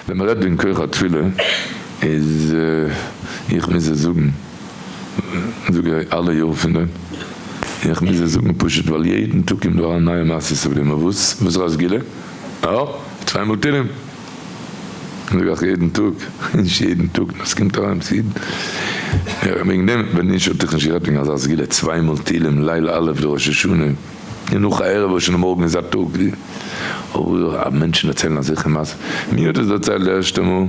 ווען מ'רעדט וועגן כח התפילה איז איך מוז עס זאגן, זאג איך אלע יאר פון דעם, איך מוז עס זאגן פשוט ווייל יעדן טאג קומט דא אריין נייע מעשיות אויף דעם, אויף וואס? וואס איז א סגולה? אה, צוויי מאל תהילים! זאג איך יעדן טאג, נישט יעדן טאג, נאר ס'קומט אריין עפעס יעדן, וועגן דעם ווען נישט וואלט איך נישט גערעדט וועגן אזא סגולה, צוויי מאל תהילים ליל א' דראש השנה. און נאך א ערב ראש השנה מארגן איז א טאג אבער מענטשן דערציילן אזעלכע מעשות, מיר האט עס דערציילט די ערשטע מאל,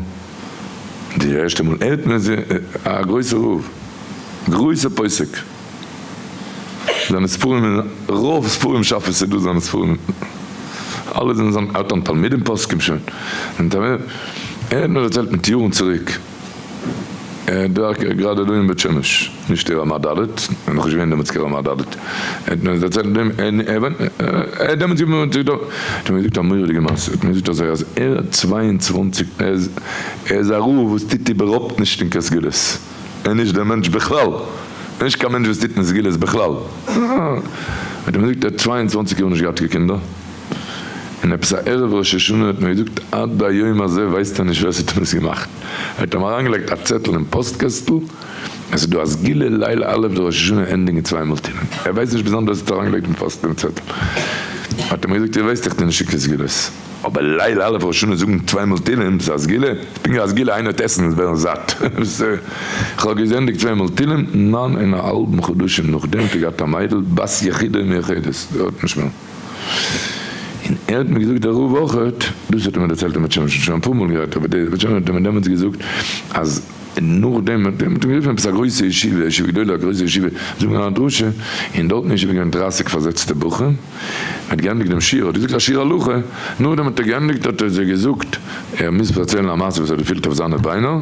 די ערשטע מאל ער האט מיר א גרויסע רב, גרויסע פוסק, זיינע ספרים אין רוב ספרים שאפעס איז דא זיינע ספרים, אלע זענען זיינע, ער האט אן תלמידים פוסקים שוין, ער האט מיר דערציילט מיט יארן צוריק. גראדע דא אין בית שמש, נישט אין רמה ד', נאך נישט געווען דעמאלטס קיין רמה ד', ער האט מיר דערציילט דעם, ער האט דעמאלטס געוואוינט דא, האט ער מיר געזאגט א מורא'דיגע מעשה, האט מיר געזאגט אזוי אז ער האט 22, ער איז א רב וואס טוט איבערהויפט נישט אין קיין סגולות, ער איז נישט דער מענטש בכלל, ער איז נישט קיין מענטש וואס טוט אין סגולות בכלל, האט ער מיר געזאגט ער האט 22 יאר נישט געהאט קיין קינדער. און עפעס א ערב ראש השנה האט מיר געזאגט עד היום הזה ווייסט ער נישט ווער ס'האט אים עס געמאכט, ער האט אים אריינגעלייגט א צעטל אין פאסט קעסטל אז ס'איז דא א סגולה ליל א' דראש השנה ענדיגן צוויי מאל תהילים, ער ווייסט נישט ביז היינט ווער ס'האט אריינגעלייגט אין פאסט דעם צעטל, האט ער מיר געזאגט איר ווייסט איך טו נישט קיין סגולות, אבער ליל א' ראש השנה זאגן צוויי מאל תהילים איז א סגולה? ס'איז פונקט ווי א סגולה איינער וועט עסן און ווערן זאט, כ'האב געזענדיגט צוויי מאל תהילים, ניין און א האלבן חדשים נאכדעם האט ער געהאט א מיידל בת יחידה ומיוחדת, האט נישט מער. און ער האט מיר געזאגט דער רב אויכעט, דאס האט ער מיר דערציילט אין בית שמש, שוין אפאר מאל גערעדט, אבער די בית שמש האט ער מיר דעמאלטס געזאגט אז נאכדעם האט אים גערופן עפעס א גרויסע ישיבה, ישיבה גדולה, א גרויסע ישיבה, זאגן א דרשה, און דארט אין ישיבה איז געווען דרייסיג פארזעצטע בחורים, ער האט געענדיגט דעם שיעור, האט געזאגט א שיעור הלכה, נאכדעם האט ער געענדיגט האט ער זיי געזאגט ער מוז פארציילן א מעשה וואס ער האט געפילט אויף זיינע ביינער,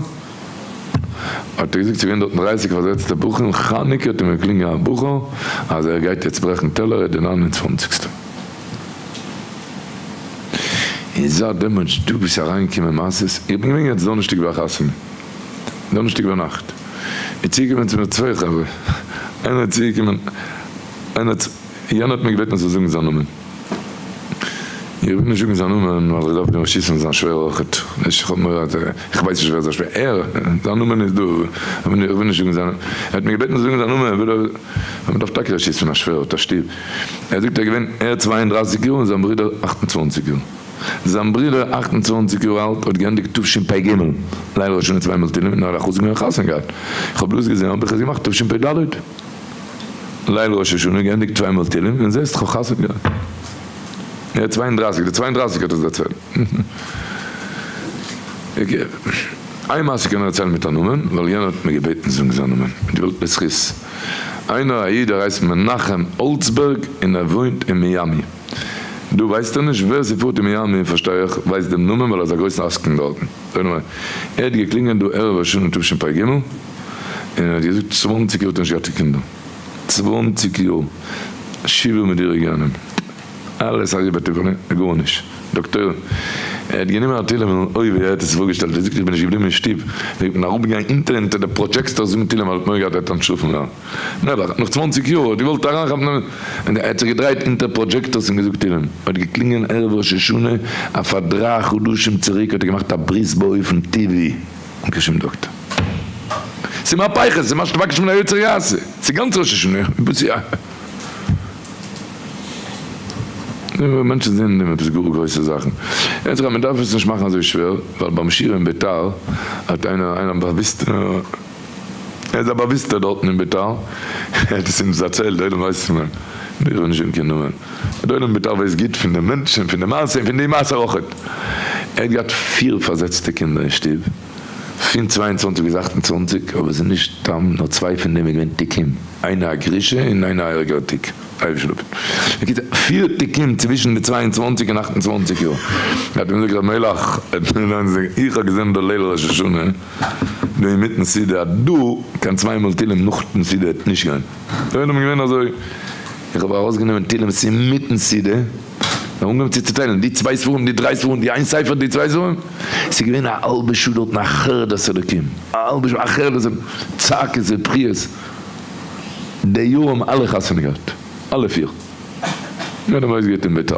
האט ער געזאגט ס'געווען דארטן דרייסיג פארזעצטע בחורים, חנוכה האט אים געקלינגען א בחור אז ער גייט יעצט ברעכן טעלער ער איז די ניין און צוואנציגסטע. און זייט דעמאלטס דא ביסט אריינגעקומען מעשות, איך בין געווען יעצט דאנערשטאג ביי א חתונה, דאנערשטאג ביינאכט, איז צוגעקומען צו מיר צוויי חברה, איינער איז צוגעקומען, איינער האט, יענער האט מיר געבעטן איך זאל זאגן זיין נאמען. איך וויל נישט זאגן זיין נאמען ווייל איך דארף דעם רשות פון זיין שווער אויכעט, נישט איך האב מורא אז איך ווייס נישט ווער זיין שווער, ער, זיין נאמען איז דא, אבער איך וויל נישט זאגן זיין, ער האט מיר געבעטן זאגן זיין נאמען, וויל ער, מען דארף טאקע רשות פון א שווער האט א שטוב, ער זאגט ער איז געווען ער 32 יאר און זיין ברודער 28 יאר, זיין ברודער 28 יאר אלט האט געענדיגט תשפ"ג ליל ראש השנה צוויי מאל תהילים און ער האט א חתן געווען חתונה געהאט, איך האב בלויז געזען האב איך עס געמאכט תשפ"ד. ליל ראש השנה געענדיגט צוויי מאל תהילים און זעסט כ'האב חתונה געהאט. ער איז 32, די 32 האט עס דערציילט. איין מעשה קען ער דערציילן מיט א נאמען, ווייל יענער האט מיר געבעטן זאגן זיין נאמען, מיט וועלט לזכות. איינער א איד ער הייסט מנחם האלצבערג און ער וואוינט אין מיאמי. דא ווייסט ער נישט, ווער ס'פארט אין מיאמי פארשטיי איך ווייסט דעם נאמען ווייל ער איז א גרויסן עסקן דארטן. ער האט געקלינגען דא ערב ראש השנה תשפ"ג. און ער האט געזאגט צוואנציג יאר האט ער נישט געהאט קיין קינדער, צוואנציג יאר שבעה מדורי גיהנום, אלעס אריבער טיפענע, גארנישט, דאקטוירים, ער האט גענומען א תהילים און אוי ווי ער האט עס פארגעשטעלט, ער זאגט איך בין נישט געבליבן אין שטוב, איך בין אראפגעגאנגען אונטער אונטער די projector זאגן תהילים ווייל ער האט מורא געהאט ער וועט אנטשלאפן ווערן, נעבעך, נאך צוואנציג יאר האט געוואלט אריינכאפן און ער האט זיך געדרייט אונטער projectors און געזאגט תהילים, ער האט געקלינגען ערב ראש השנה אז פאר דריי חדשים צוריק האט ער געמאכט א ברית באופן טבעי. אן קיין שום דאקטער. ס'איז מהפכה, ס'איז מה שתבקש מן היוצר יעשה. ס'איז גאנץ ראש השנה, וואס איז א. מענטשן זעען אין דעם עפעס גאר גרויסע זאכן. יעצט רב, מ'דארף עס נישט מאכן אזוי שווער, ווייל ביים שיעור אין ביתר האט איינער, איינער באוויסטער, ער איז א באוויסטער דארטן אין ביתר, ער האט עס אונז דערציילט, די עולם ווייסט פון אים, מיר וועלן נישט זאגן קיין נאמען. די עולם אין ביתר ווייסט גוט פון די מענטשן, פון די מעשה און פון די מעשה אויכעט. ער האט געהאט פיר פארזעצטע קינדער אין שטוב, פון 22 ביז 28, אבער ס'איז נישט סתם, נאר צוויי פון דעם איז געווען תיקים, איינער א גרושה און איינער א ערגערע תיק, בקיצור, פיר תיקים צווישן די 22 און 28 יאר. האט אים געזאגט ר' מלך, איך האב געזען דא ליל ראש השנה, דא אינמיטן סעודה, אז דא קיין צוויי מאל תהילים נאכן סעודה וועט נישט גיין. די עולם איז געווען אזוי, איך האב ארויסגענומען תהילים אינמיטן סעודה, און אנגעהויבן צו צוטיילן, די צוויי ספרים, די דריי ספרים, די איין ספר, די צוויי ספרים, ס'איז געווען א האלבע שעה דארטן א חרדת אלוקים, א האלבע שעה א חרדת אלוקים, צעקות ובכיות, די יאר האבן אלע חתונה געהאט, אלע פיר, יעדער האט אויסגעהערט אין ביתר.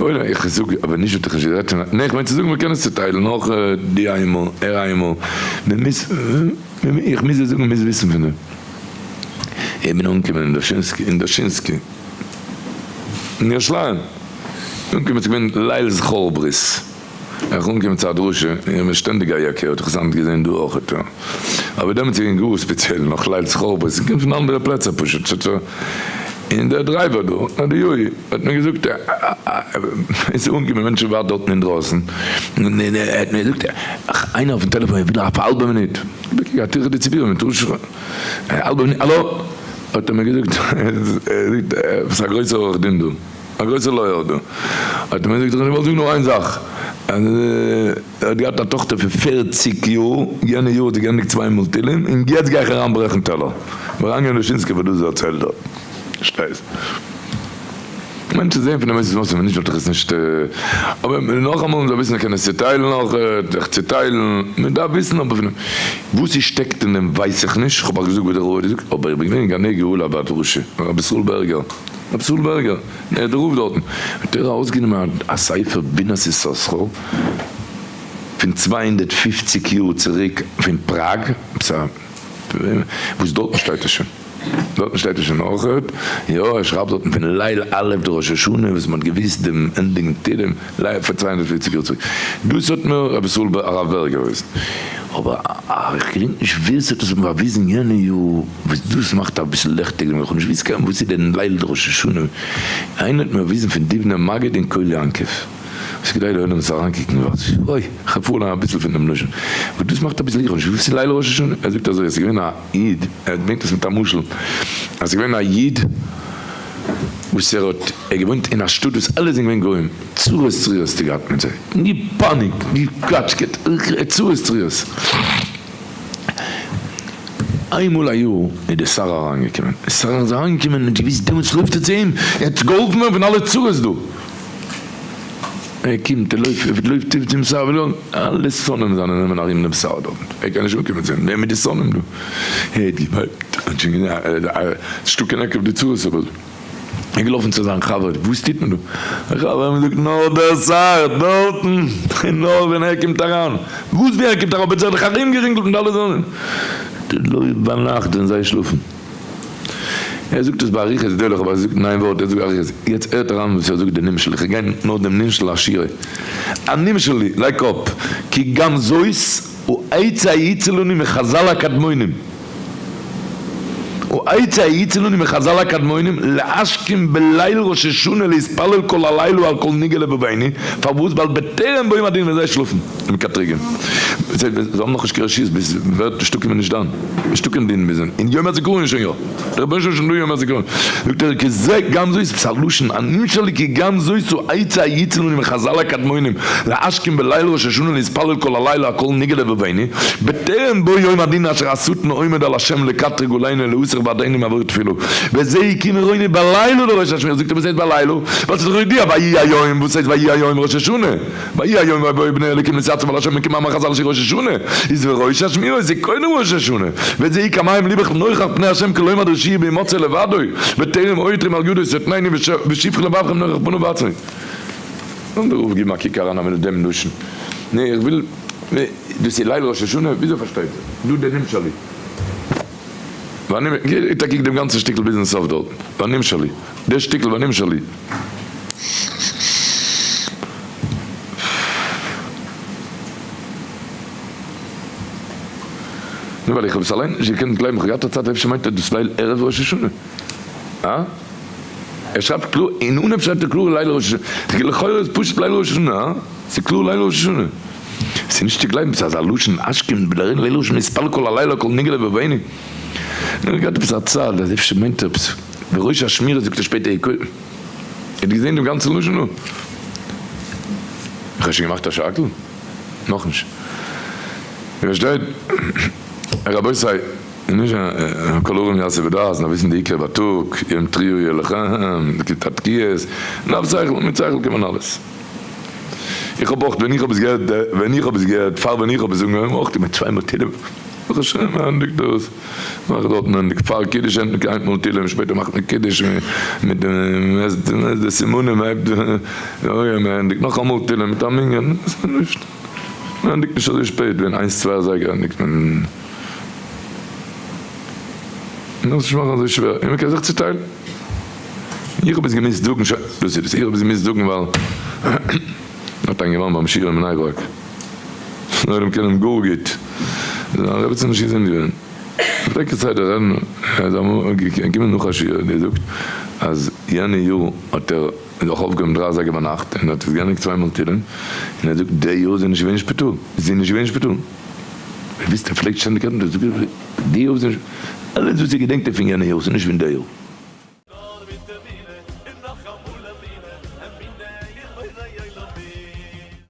אויב איך זאג אבער נישט וואלט איך נישט גערעדט פון ניין איך מיין צו זאגן מ'קען עס צוטיילן נאך די איינמאל ער איינמאל מ'מוז איך מוז דיר זאגן מ'מוז וויסן פון דעם איך בין אנגעקומען אין דושינסקי אין דושינסקי אין ירושלים אנגעקומען ס'איז געווען ליל זכור ברית. איך אנגעקומען צו א דרשה, איך בין שטענדיג א יעקער, האט איך עס היינט געזען דא אויכעט, יא. אבער דעמאלטס איז געווען גאר ספעציעל, נאך ליל זכור, עס קומט פון אנדערע פלעצער פשוט, און דער דרייווער דא, דער יואי, האט מיר געזאגט, עס איז אנגעקומען מענטשן ווארט דארטן אינדרויסן, און ער האט מיר געזאגט, איינער אויפן טעלעפאן איך וויל אויף א האלבע מינוט, א טירחא דציבורא מיט ר' א האלבע מינוט, האלא, האט ער מיר געזאגט, עפעס א גרויסער עורך דין דא. א גרויסע לויער דא האט מיר געזאגט, איך וואלט זאגן נאר איין זאך, אז ער האט געהאט א טאכטער פון פערציג יאר, יענע יאר האט זי געענדיגט צוויי מאל תהלים, און יעצט גיי איך אריין ברעכן טעלער. אריינגיין אין דושינסקיא וואס דאס דערציילט דארט. פארשטייסט? מענטשן זעהן פון דעם אויס וואס ווען נישט וואלט איך עס נישט. אבער נאכאמאל מ'זאל וויסן מ'קען עס צוטיילן אויך, זיך צוטיילן, מ'דארף וויסן אבער פון דעם. וואס ס'שטעקט אין דעם ווייס איך נישט, כ'האב אייך געזאגט וואס דער רב האט געזאגט, אבער איך בין געווען אין גני גאולה ביי א דרשה, רבי ישראל בערגער. רבי ישראל בערגער, דער רב דארטן, האט ער ארויסגענומען א ספר בינת יששכר פון 250 יאר צוריק פון פראג, עפעס א וואס דארטן שטייט עס שוין, דארטן שטייט עס שוין אויכעט, יא ער שרייבט דארטן פון ליל א' דראש השנה וואס מען האט געוויסט דעם ענדיגן תהלים פאר 250 יאר צוריק, דאס האט מיר רבי ישראל הרב בערגער געוויזן, אבער איך געדענק נישט ווער ס'האט עס מיר באוויזן יענע יאר. וואס דאס מאכט אביסל לעכטיג דעם איך האב נישט געוואוסט קיין וואס איז דען ליל ראש השנה, איינער האט מיר באוויזן פון דובנער מגיד און קול יעקב, וואס כדאי די עולם זאל אריינקוקן וואס אוי איך האב פארליינט אביסל פון דעם לשון, וואס דאס מאכט אביסל איך האב נישט געוואוסט וואס איז ליל ראש השנה, ער זאגט אזוי עס איז געווען א איד, ער ברענגט עס מיט א משל, אז עס איז געווען א איד וואס ער האט ער געוואוינט אין א שטאט וואס אלע זענען געווען גוים, צרות צרורות האט ער געהאט מיט זיי, געפאניקט, געקאטשקעט, צרות צרורות. איינמאל א יאר איז דער שר אריינגעקומען, דער שר איז אריינגעקומען און האט געוואוסט דעמאלטס לויפט ער צו אים, ער האט געהאלפן ווערן פון אלע צרות דא, ער קומט ער לויפט ער לויפט צום שר, אלע שונאים זיינע נעמען ארום דעם שר דארט, ער קען נישט אנקומען צו אים, ווער מיט די שונאים דא, ער האט געוויינט, ער האט שוין געזען אז ס'נישטא קיין עק אויף די צרות אבער. ער איז געלאפן צו זיין חבר, וואס טוט מען דא? דער חבר האט אים געזאגט, נאר דער שר דארטן, און נאר ווען ער קומט אריין. וואס ווי ער קומט אריין? אבער ער האט זיך דאך ארומגערינגלט מיט אלע זאנען. לויפט ביינאכט ווען זיי שלאפן. ער זאגט עס באריכות גדולה, אבער ער זאגט אין איין ווארט, ער זאגט באריכות. יעצט הערט אריין וואס ער זאגט די נמשל, איך גיי נאר דעם נמשל א שורה. א נמשל, לייג אפ, כי גם זאת העצה היעצה לנו מחזל הקדמונים. העצה היעצה לנו מחזל הקדמונים להשכים בליל ראש השנה להתפלל כל הלילה על כל נגעי לבבינו, פארוואס? ווייל בטרם בואים הדין ווען זיי שלאפן, די מקטריגים, זיי האבן נאכנישט קיין רשות ביז ווערט נישטא קיין נישט דן, נישטא קיין דין ביז און יום הזיכרון איז שוין יא, דער רבונו של עולם איז שוין דא יום הזיכרון, זאגט ער כי זה גם זאת, ס'איז א לשון הנמשל כי גם זאת העצה היעצה לנו מחזל הקדמונים להשכים בליל ראש השנה להתפלל כל הלילה על כל נגעי לבבינו, בטרם בוא יום הדין אשר השטן עומד על השם לקטרג עלינו להסיר בעדינו מעבור תפילה, וזה הקים עירוני בלילה לראש השנה, זאגט ער וואס הייסט בלילה? ווייל ס'איז דאך ידוע ויהי היום, וואס הייסט ויהי היום ראש השנה? ויהי היום ויבואו בני אלוקים להתייצב על השם כמאמר חזל שראש השנה איז וראש השמירה איז קודם ראש השנה, וזה כמים ליבך נוכח פני השם כלומר דרשי' בהימצא לבדו, בטרם עותרים על ידו שטנני ושפכי לבבכם נוכח פניו בעצמו. לאמיר אויפגעבן א קוק אריין א מינוט דעם לשון. נע איך וויל דאס איז ליל ראש השנה? וויאזוי פארשטייט איר דא די נמשלי? גיט א קוק דעם גאנצן שטיקל ביזן סוף דארט, והנמשלי, די שטיקל והנמשלי. נו ווייל איך האב עס אליין נישט געקענט גלייבן, איך האב געהאט א צייט אפשר מיינט ער דאס ליל ערב ראש השנה? הא? ער שרייבט קלאר, אין אנהייב שרייבט ער קלאר ליל ראש השנה, לכאורה איז פשוט ליל ראש השנה, הא? ס'איז קלאר ליל ראש השנה. ס'איז נישט צו גלייבן ס'איז אזא לשון אשכם בדרין ליל ראש מתפלל כל הלילה כל נגלה בביני. נאר געהאט עפעס א צד אז אפשר מיינט ער עפעס בראש השמירה זאגט ער שפעטער איר האט געזען דעם גאנצן לשון דא? איך האב שוין געמאכט א שקל? נאכנישט. איר פארשטייט רבותי. נישט כל ערום יעשה בדעת, נאר וויסן די עיקר בייטאג, יום תרועה יהיה לכם, די תקיעות, נאר שכל, מיט שכל קען מען אלעס. איך האב אויך ווען איך האב עס געהערט, ווען איך האב עס געהערט, פאר ווען איך האב עס אנגעהויבן, אויך געמיינט צוויי מאל תהילים. ברוך השם מען ענדיגט דאס, מאכט דארטן ענדיגט פאר קידוש ענדיגט איין מאל תהילים שפעטער מאכט מען קידוש מיט די מען עסט די סימנים מען הייבט אוי מען ענדיגט נאך אמאל תהילים מיט א מנין, נישט מען ענדיגט נישט אזוי שפעט ווען איינס צוויי אזייגער ענדיגט מען. מ'דארף נישט מאכן אזוי שווער, און מ'קען זיך צוטיילן. איך האב עס געמוזט זאגן, שוין, דאס איז עס, איך האב עס געמוזט זאגן ווייל מ'האט איין געווארן ביים שיעור אין בני ברק, די עולם קען אים גאר גוט, זיין רעבעצין איז נישט געזונט געווען, מ'פלעגט כסדר רעדן, ער איז אמאל געקומען נאך א שיעור און געזאגט אז יענע יאר האט ער זיך אויפגעהויבן דריי אזייגער ביינאכט און האט עס געענדיגט צוויי מאל תהילים, און ער זאגט די יאר איז ער נישט געווען אין שפיטאל, זי איז נישט געווען אין שפיטאל. וויסט ער פלעגט שטענדיג רעדן, די יאר איז נישט, אלעס וואס ער געדענקט איז פון יענע יאר, ס'איז נישט פון די יאר.